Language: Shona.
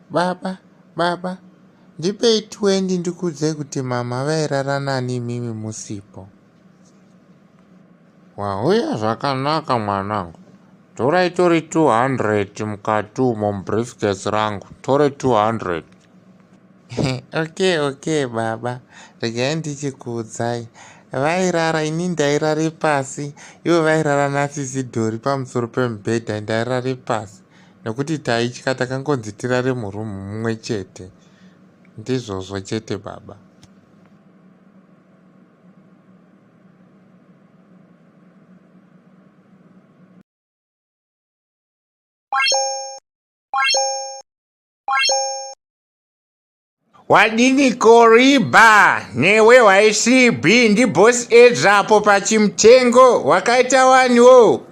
Baba, baba, ndipei 20 ndikuudzei kuti mama vairara nani imimi musipo. Wauya zvakanaka mwanangu. Tora itori 200 mukati umo mubriefcase rangu. Tore 200. Okay, okay baba. Regai ndichikuudzai. Vairara ini ndairare pasi, ivo vairara nasisi Dhori pamusoro pemubhedha ndairare pasi. Nekuti taitya takangonzi tirare muroom mumwe chete. Ndizvozvo chete baba. Wadini Koriba newe waICB ndiboss Edra apo pachimutengo wakaita waniwo.